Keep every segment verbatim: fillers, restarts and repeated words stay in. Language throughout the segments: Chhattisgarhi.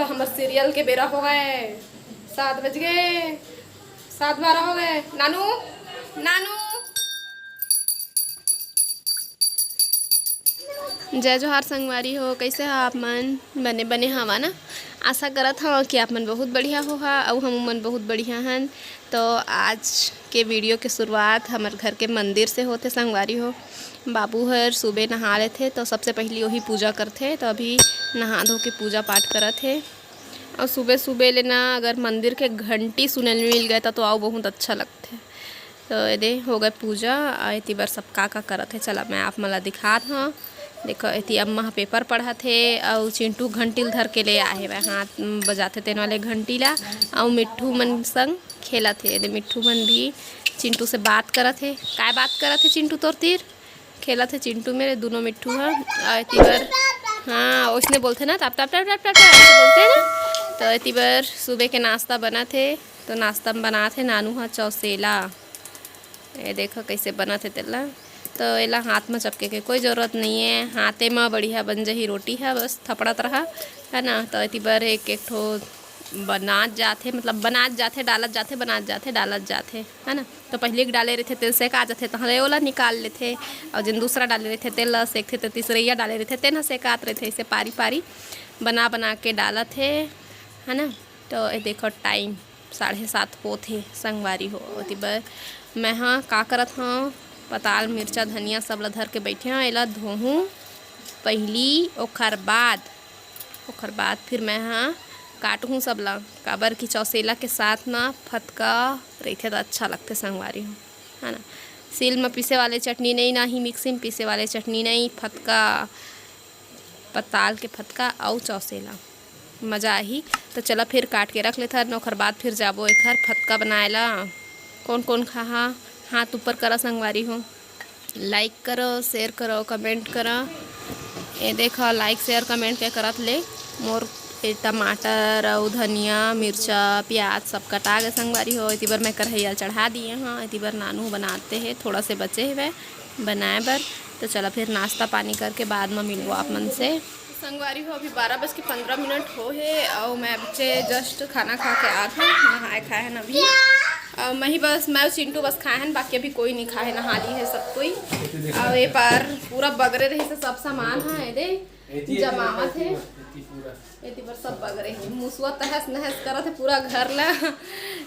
तो हमर सीरियल के बेरा हो गए, सात बज गए, सात बारह हो गए। नानू, नानू। जय जोहार संगवारी हो, कैसे हो आप मन? बने बने हवा ना? आशा करत हव कि आप मन बहुत बढ़िया होहा अउ हम मन बहुत बढ़िया हन। तो आज के वीडियो के शुरुआत हमर घर के मंदिर से होथे संगवारी हो। बाबू हर सुबह नहा लेथे तो सबसे पहली वही पूजा करथे, तो अभी नहा धो के पूजा पाठ करत हे। अउ सुबह सुबह ले ना अगर मंदिर के घंटी सुने ल मिल गए त तो अउ बहुत अच्छा लगथे। तो ये दे हो गए पूजा, अउ एती बर सब का का करत हे, चला मैं आप मन ला दिखात हव। देखो एती अम्मा ह पेपर पढ़त हे अउ चिंटू घंटी ल धर के ले आहे वह हाथ म बजाथे तेन वाले घंटी ला, अउ मिट्ठू मन संग खेलत हे। ये दे मिट्ठू मन भी चिंटू से बात करत हे। काय बात करत हे चिंटू तोर तीर? खेलत हे चिंटू मेरे दोनों मिट्ठू ह। अउ एती बर हाँ ओइसने बोलथे ना, top top top top top top ऐसे बोलथे ना। तो एती बर सुबह के नाश्ता बनत हे। तो नाश्ता में बनात हे नानू ह चौसेला। ये देखो कैसे बनत हे तेला। तो एला हाथ में चपके के कोई जरूरत नहीं है, हाथे में बढ़िया बन जही रोटी ह, बस थपड़त रहा, है ना। तो एती बर एक एक ठो बनात जाथे, मतलब बनात जाथे, डालत जाथे, बनात जाथे, डालत जाथे, है ना। तो पहले एक डाले रहिथे तेल सेका जाथे, तहले ओला निकाल लेथे, अउ जेन दूसरा डाले रहिथे तेल ला सेकथे, तो तीसरैया डाले रहिथे तेन ह सेकात रहिथे। ऐसे पारी पारी बना बना के डालत हे, है ना। तो ये देखो टाइम साढ़े सात होत हे संगवारी हो। ओती बर मैं हा का करत हव, पताल, मिर्चा, धनिया सब ला धर के बैठे हव। एला धोहूँ पहली, ओखर बाद, ओखर बाद फिर मैं हा काटहूँ सब ला, काबर कि चौसेला के साथ म फतका रहिथे त अच्छा लगथे संगवारी हो, है ना। सील म पीसे वाले चटनी नहीं, ना ही मिक्सी म पीसे वाले चटनी नहीं, फतका, पताल के फतका अउ चौसेला। मजा आही। तो चला फिर काट के रख लेथन, ओखर बाद फिर जाबो एखर फतका बनाए ला। कौन कौन खाहा, हाथ ऊपर करा संगवारी हो, लाइक करो, शेयर करो, कमेंट करो। ये देखो लाइक शेयर कमेंट के करत ले मोर ये टमाटर अउ धनिया, मिर्चा, प्याज सब कटा गए संगवारी हो। एती बर मैं कढ़ैया चढ़ा दिए हाँ, एती बर नानू बनाते हैं, थोड़ा से बचे हुए बनाए बर। तो चला फिर नाश्ता पानी करके बाद में मिलबो आप मन से। संगवारी हो, अभी बारह बज के पंद्रह मिनट हो हे अउ मैं अभी जस्ट खाना खा के आत हूँ, नहाए खाए हन अभी। अउ मैं ही बस, मैं अउ चिंटू बस खाए हन, बाकी अभी कोई नहीं खाए, नहा ली है सब कोई। अउ ये पार पूरा बगरे रही से सब सामान है, ये दे जमावत है। एती बर सब बगरे है, मुसुआ तहस नहस करत है पूरा घर ला।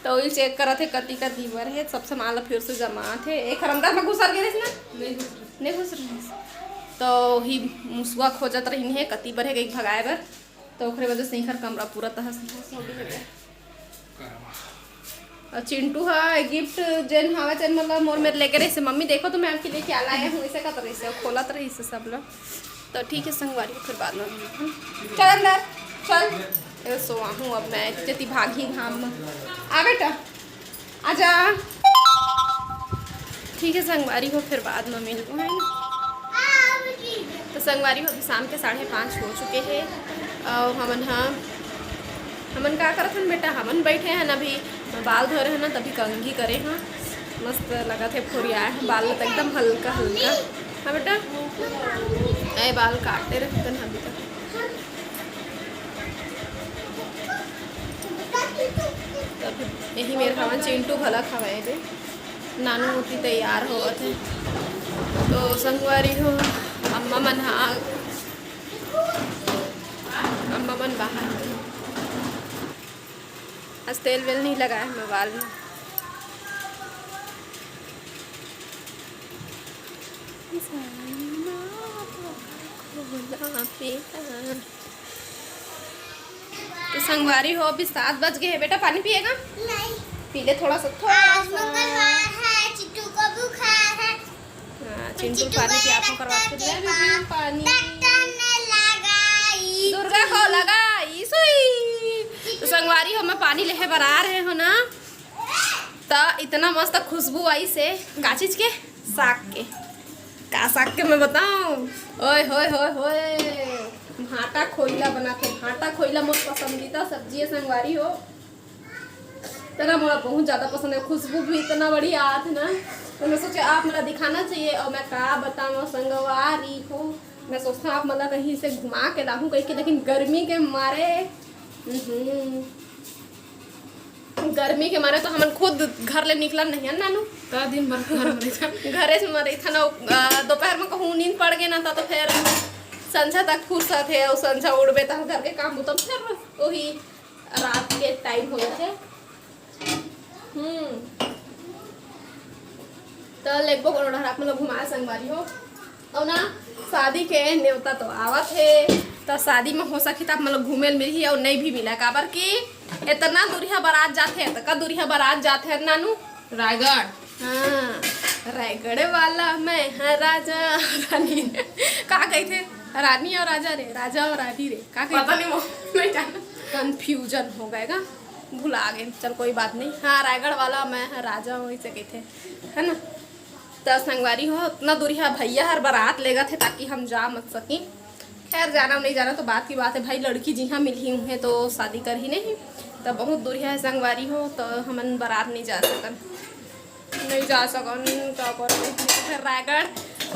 तो वही चेक करत है कति कति बर है, सब सामान ला फिर से जमात है। एक हर अंदर में घुसर गए ना, नहीं घुस रहिस। तो ही मुसुआ खोजत रहिन हे, कति बर हे कहिके भगाए बर। तो ओकरे वजह से इखर कमरा पूरा तहस नहस हो गए हे। और चिंटू हा गिफ्ट जेन हवा चेन मतलब मोर मेर लेके रहिस, "मम्मी देखो तो मैं आपके लिए क्या लाया हूँ," ऐसे कहत रहिस, खोलत रहिस सब लोग। तो ठीक है संगवारी, फिर बाद में मिलते हैं। चल अंदर, चल। ए, सोआ हूँ अब मैं, जति भागी घाम में। आ बेटा। आजा। ठीक है संगवारी हो, फिर बाद में मिलबो, है ना? तो संगवारी हो, अभी शाम के साढ़े पाँच हो चुके हैं। अउ हमन हा, हमन का करत हन बेटा? हमन बैठे हन अभी, बाल धोए हन ना, तभी कंघी करे हन। मस्त लगत है, फोरिया है बाल, तो एकदम हल्का हल्का। हाँ बेटा, ए बाल काटे रहतन अभी तक। तब यही मेर हवन चिंटू घला खवाए दे, नानू मोती तैयार होवत है। तो संगवारी हो, अम्मा मन हा, अम्मा मन बाहर में। आज तेल वेल नहीं लगाए मैं बाल में। तो संगवारी हो, अभी सात बज गए हैं बेटा, पानी पिएगा? नहीं। पी ले थोड़ा सा, थोड़ा आज सा। मंगलवार है, चिंटू को बुखार है। हाँ, चिंटू चिंटू पानी को पिया, आपको करवा के डॉक्टर दे के देती हूँ पास, पानी। डॉक्टर ने लगाई दुर्गा को सुई। लगाई सुई। तो संगवारी हो, मैं पानी लेहे बर आ रहे हो ना, तो इतना मस्त खुशबू आई से का चीज के, साग के। का साग के मैं बताऊं? ओए होए होए होए, भाटा खोइला बनाथे। भाटा खोइला मोर पसंदीदा सब्जी है संगवारी हो। तेना मोला बहुत ज्यादा पसंद है, खुशबू भी इतना बढ़िया आत है ना। तो मैं सोचे आप मोला दिखाना चाहिए। और मैं का बताऊं संगवारी हो, मैं सोचता आप मोला कहीं से घुमा के लाहूं कहीं के, लेकिन गर्मी के मारे हम्म। गर्मी के मारे तो हमन खुद घर ले निकलन नहीं है नानू। त दिन भर घर में रहिथन। घरे में रहिथन। अउ, अ, दोपहर में कहूँ नींद पड़ गे ना, त तो फिर संझा तक फुर्सत है, अउ संझा उठबे त घर के काम बुता फिर वही रात के टाइम हो जाथे। हम्म। त लेगबो कोनो डहर आप मन ल घुमाए संगवारी हो। अउ ना, शादी के नेवता तो आवत हे, त शादी में हो सकही त आप मन ल घूमे ल मिलही, अउ नहीं भी मिला, काबर कि इतना दूरिहा बारात जाथे, त का दूरिहा बारात जाथे नानू? रायगढ़। हाँ, रायगढ़ वाला मैं हाँ राजा रानी। का कहिथे? रानी अउ राजा रे, राजा अउ रानी रे, का कहिथे? पता नहीं, वो नहीं जाना। Confusion हो गएगा, भुला गए। चल, कोई बात नहीं। हाँ, रायगढ़ वाला मैं हाँ राजा हूँ, इसे कहिथे, है ना? त संगवारी हो, उतना दूरिहा भैया हर बारात लेगत हे ताकि हम जा मत सकी। खैर, जाना नहीं जाना तो बात की बात है भाई, लड़की जिहाँ मिलही उहें तो शादी करही नहीं। त बहुत दूरिहा है संगवारी हो, त हमन बारात नहीं जा सकन, नहीं जा सकन। का करबो? फिर रायगढ़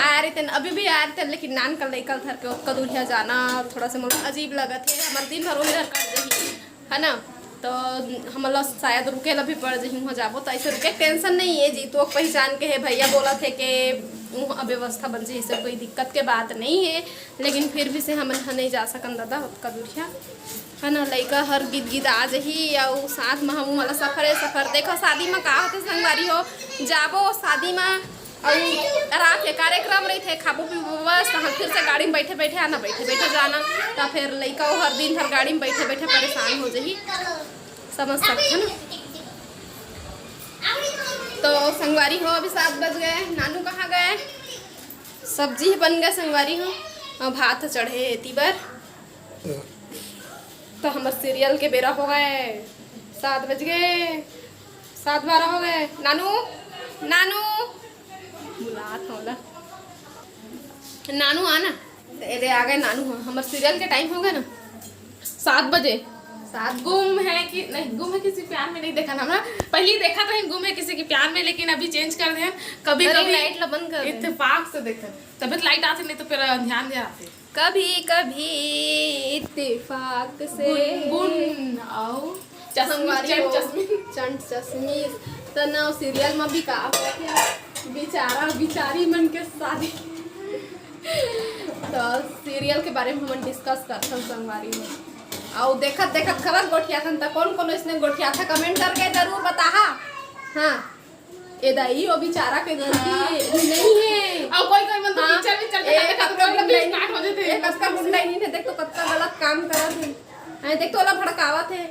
आए रहितेन, अभी भी आए रहितेन, लेकिन नान का लइका धर के ओतका दूरिहा जाना थोड़ा सा मोला अजीब लगत हे। हमर दिन भर वही डहर कट जाही, है ना? तो हमन ला शायद रुके ला भी पड़ जाही, वहाँ जाबो तो ऐसे रुके के tension नहीं है जी, तो पहचान के है, भैया बोलत हे के उहाँ व्यवस्था बन जाही, इससे कोई दिक्कत के बात नहीं है। लेकिन फिर भी से हमन ह नहीं जा सकन दादा ओतका दूरिहा, है ना? लइका हर गिदगिदा जाही, अउ साथ में हमू वाला सफर है, सफर। देखो शादी में का होथे संगवारी हो, जाबो शादी में अउ रात के कार्यक्रम रहिथे, खाबो पीबो बस, तहाँ फिर से गाड़ी में बैठे बैठे आना, बैठे बैठे जाना, त फिर लइका वो हर दिन भर गाड़ी में बैठे बैठे परेशान हो जाही, समझ सकथे ना। तो संगवारी हो, अभी सात बज गए, नानू कहाँ गए? सब्जी बन गए संगवारी हो, अउ भात चढ़े हे एती बर। तो हमर serial के बेरा हो गए, सात बज गए, सात बारह हो गए। नानू, नानू, बुलात हौं ला। नानू आना। ए दे, आ गए नानू। हमर serial के time हो गए ना, सात बजे। सात गुम है कि नहीं, गुम है किसी प्यार में नहीं देखा ना हमला। पहले देखा था गुम है किसी के प्यार में, लेकिन अभी change कर दे। कभी अरे, कभी light ला बंद कर दे। इत्तेफाक से देखा, तबीयत light आते, नहीं तो फिर ध्यान दे आते। कभी कभी इत्तेफाक से गुनगुन अउ चश्मिश, संगवारी चंट हो। चश्मिश। चंट चश्मिश। त ना serial में भी का होथे, बेचारा बेचारी मन के शादी। तो serial के बारे में हमन discuss करथन संगवारी हो। अउ देखत देखत खबर गोठियाथन, त कौन कौन इसने गोठियाथा comment करके जरूर बताहा। हाँ। ए दाई, वो बेचारा के गलती हाँ। नहीं है। अउ कोई कोई मन तो हाँ। picture भी चलते एक चलते अतका कतका गुंडा गुंडा नहीं, start हो जाते हैं। एक अतका गुंडा ही नहीं है, देख तो कतका गलत काम करत है। हैं, देख तो ओला भड़कावत है,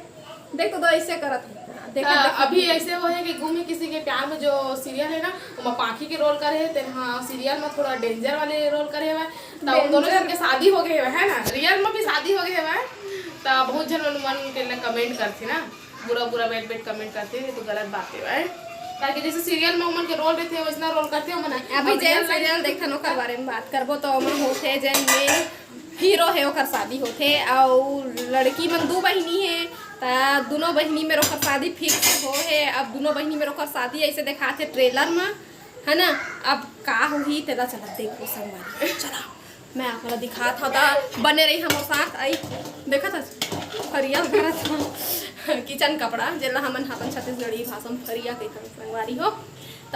देख तो, तो ऐसे करत है। हाँ, देखा, हाँ, देखा। अभी ऐसे वो है कि गुम है किसी के प्यार में जो serial है ना, ओमा पाखी के role करे है, तेन हाँ serial में थोड़ा danger वाले role करे हुआ है। तो उन दोनों danger। जन के शादी हो गए हुआ है ना, real में भी शादी हो गए हुआ है। तो बहुत जन मन, मन के लिए comment करते ना। बुरा बुरा बैठ बैठ comment करते हैं, ये तो गलत बात है भाई। ताकि जैसे serial में उमन के role रहते हैं, वैसना role करते हैं उमन। अभी और जेन real life serial देखथन, ओकर बारे में बात करबो, तो ओमा होथे जेन main hero है, ओकर शादी होथे, अउ लड़की मन दू बहिनी है, त दोनों बहिनी में ओकर शादी fix हो है। अब दोनों बहिनी में ओकर शादी ऐसे दिखाथे trailer में, है ना? अब का होही, तेला चला देखबो संगवारी, चला। मैं आप ला दिखात हव, त बने रही हमर साथ। आई, देखत हस, फरिया करत हव। Kitchen कपड़ा, जेला हमन अपन छत्तीसगढ़ी भाषा में फरिया कहिथन संगवारी हो।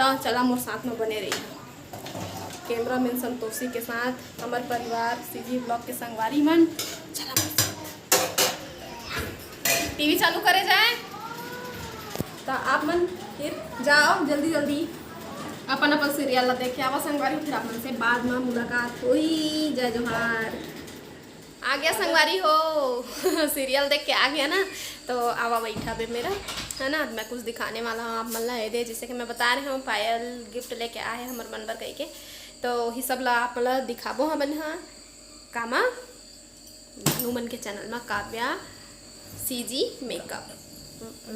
त चला मोर साथ में बने रही। Cameraman संतोषी के साथ हमर परिवार CG vlog के संगवारी मन, चला मोर साथ। TV चालू करे जाए। त आप मन फिर जाओ जल्दी जल्दी अपन अपन serial ला देख के आवा संगवारी, फिर आप मन से बाद में मुलाकात होई। जय जोहार। आ गया संगवारी हो। Serial देख के आ गया ना, तो आवा बैठा बे मेरा, है ना? मैं कुछ दिखाने वाला हूँ आप मन ला। ये दे, जैसे कि मैं बता रहे हूँ, पायल gift लेके आए हैं हमर मन बर कह के, तो वही सब ला आप मन ला दिखाबो हमन हा। कामा? नानू मन के channel मा Kavya CG makeup।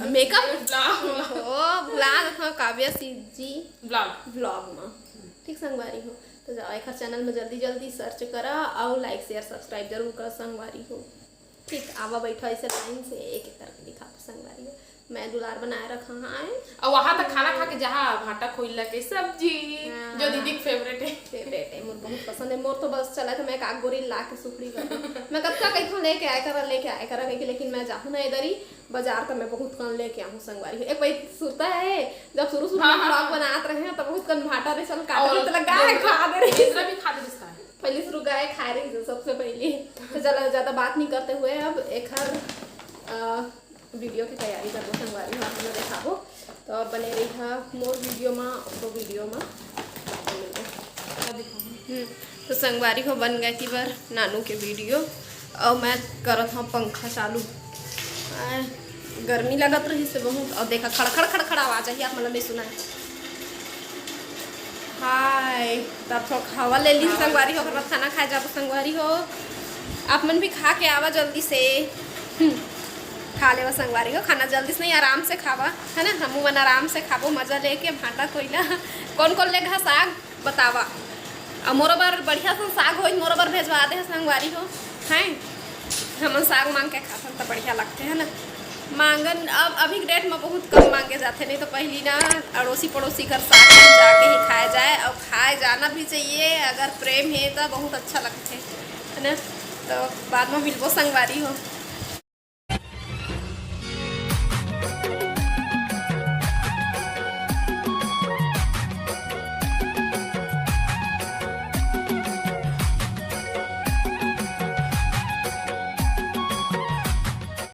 Makeup? Vlog। ओ, vlog, हाँ, काव्या CG vlog। Vlog मा। ठीक संगवारी हो, तो जाओ एकर channel में जल्दी जल्दी search करा अउ like share subscribe जरूर करा संगवारी हो। ठीक, आवा बैठो ऐसे लाइन से, एक एक करके दिखाबो संगवारी हो। मैं दुलार बनाए रखा हाँ। और वहां तक खाना खा के जहाँ भाटा खोइला के सब्जी, हाँ। जो दीदी के फेवरेट है। फेवरेट है, मोर बहुत पसंद है। मोर तो बस चला था, मैं एक आग गोरी ला के सुखड़ी कर दूं। मैं कब का कहूँ लेके आए करा, लेके आए करा कह के, लेकिन मैं जाहूँ ना इधर ही बाजार तो मैं बहुत कम लेके आहूँ संगवारी हो। एक भाई सुरता है, जब शुरू शुरू हाँ, में हाँ, ब्लॉग हाँ। बनात रहे हैं तो बहुत कन भाटा रे चल काट और के तो लगा है खा दे रही। बेंदरा भी खा दे रिश्ता है। पहले शुरू गाय खाए रही थी सबसे पहले। तो चलो ज्यादा बात नहीं करते हुए अब एक हर वीडियो की तैयारी करबो संगवारी हो, आप मन देखाबो। तो अब बने रही है मोर वीडियो में, तो वीडियो में हम्म, तो संगवारी हो बन गए कि बर नानू के वीडियो। और मैं करत हूँ पंखा चालू। आय, गर्मी लगत रही से बहुत। और देखा खड़खड़ खड़खड़ आवाज आई, आप मन नहीं सुना है। हाय, तब थोड़ा हवा ले ली संगवारी हो, ओकर बाद खाना खाए जाबो संगवारी हो। आप मन भी खा के आवा जल्दी से। हम्म, खा लेवा संगवारी हो, खाना जल्दी से नहीं, आराम से खावा, है ना। हमू मन आराम से खाबो, मजा लेके भाटा कोइला। कौन कौन लेगा साग बतावा। और मोरो बर बढ़िया सन साग होई, मोरो बर भेजवा दे संगवारी हो, हैं। हमन साग मांग के खाथन त बढ़िया लगथे, है ना। मांगन अब अभी के डेट में बहुत कम मांगे जाथे, नहीं तो पहली ना अड़ोसी पड़ोसी घर साग मांग जाके ही खाए जाए, और खाए जाना भी चाहिए। अगर प्रेम है तो बहुत अच्छा लगथे, है ना। तो बाद में मिलबो संगवारी हो।